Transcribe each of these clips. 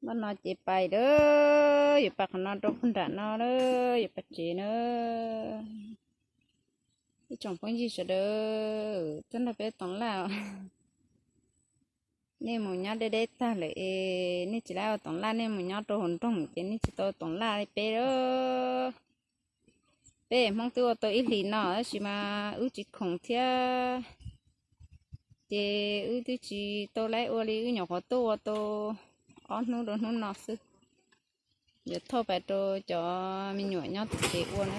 Npaj no ces pais lawm, yuav pais qhov no rau puag nram no lawm, yuav pais tsev na. Ib tsoom phooj ywg sawv daws, txog nrog peb toov laj, nej mus nyob deb deb tag lawm es nej tsis tau ua toov laj, nej mus nyob rau hauv nroog ces nej tsis tau toov laj li peb lawm. Peb Hmoob twb ua tau ib hlis no tab sis mas wb tsis khoom thiab, ces wb twb tsis tau laj ua li, wb nyuam qhuav tuaj ua tau ob hnub rau hnub no xwb. Yuav thauj pais rau cov me nyuam nyob tom tsev ua na.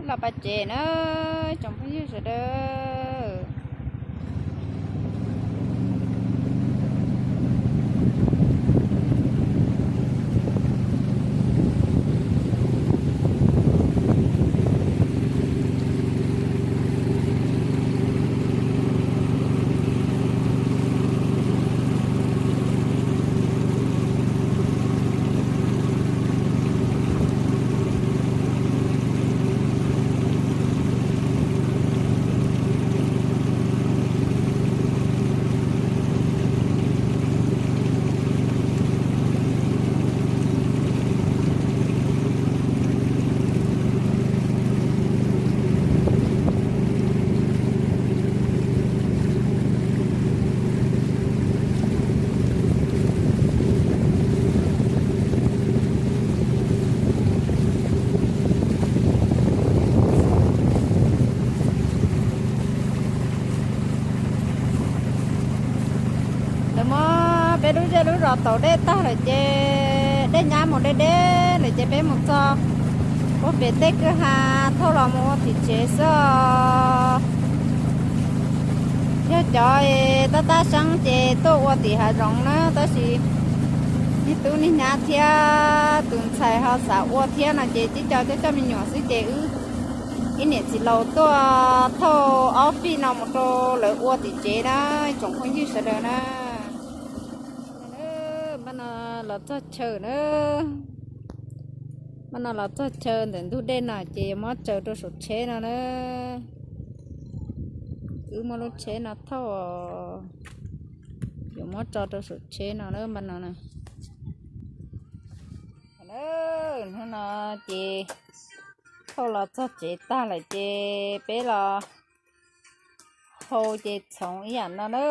Los pais tsev na, tsoom phooj ywg sawv daws. Lawv muab peb lub zej lub zos taus dej tag lawm ces dej nyab mus deb deb lawm ces peb mus txog ua pem tej kwj ha thauj los mus ua tim tsev xwb os. Yog cov tab tab seeb ces tuaj ua tim hav zoov na, tab sis niag tub niag nyab thiab tus ntxhais ho xav ua thiab no ces tib co coj coj me nyuam xwb ces wb ib niam txiv laus tuaj thauj ob fij no mus rau lawv ua tim tsev na, tsoom phooj ywg sawv daws na. Npaj no los txog chaw na, npaj no los txog chaw ntawm ntug dej no ces yuav muab tsaws rau saum tsheb no na. Wb muab lub tsheb no thauj, yuav muab tso rau saum tsheb no na npaj no na. Hnub no ces thauj los txog tsev tag lawm ces peb los hau ces txhoov ib yam no na,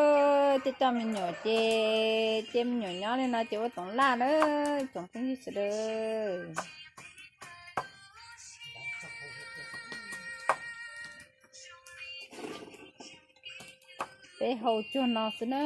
coj coj me nyuam ces cia me nyuam nyob li no ces ua toov laj na, tsoom phooj ywg sawv daws. Peb hau cuag no xwb na.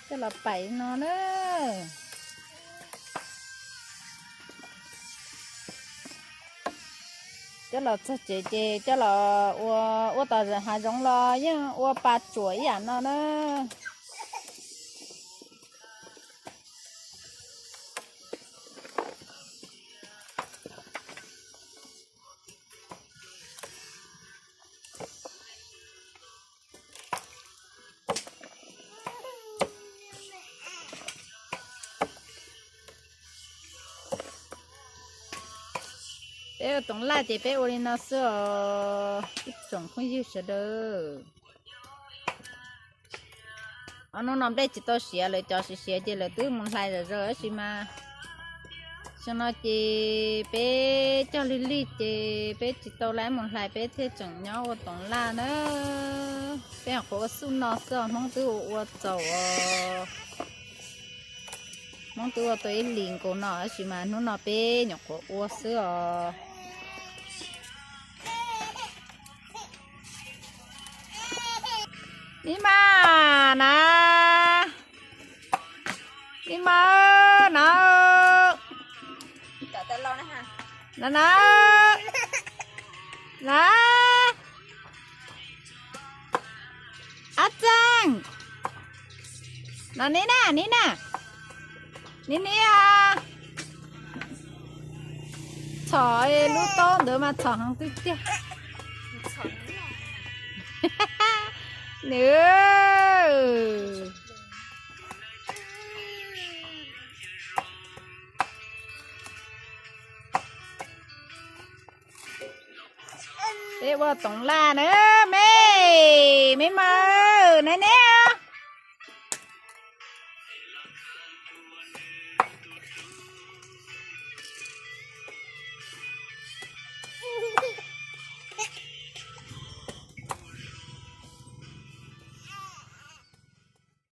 Coj los pais no na. Coj los txog tsev ces coj los ua, ua tom hav zoov los yeej ua pa tsuam ib yam no na. Peb ua toov laj ces peb ua li no xwb os ib tsoom phooj ywg sawv daws. Ob hnub no nplej tsis tau siav, lawv cov siav siav ces lawv twb mus hlais zom zaws tab sis mas xyoo no ces peb cog lig lig ces peb tsis tau lab mus hlais, peb thiaj tseem nyob ua toov laj na. Peb nyuam qhuav ua xub no xwb os, Hmoob twb ua ua txaus os. Hmoob twb ua tau ib hlis nkaus no tab sis mas hnub no peb nyuam qhuav ua xwb os. Mib mas na, mib mas na, na na, na, ab txeeg, no neb na, neb na, neb neb. Txhom lub taub ntawd mas txhom heev tiag tiag. Nws, peb ua toov laj na, me, me mas, neb neb.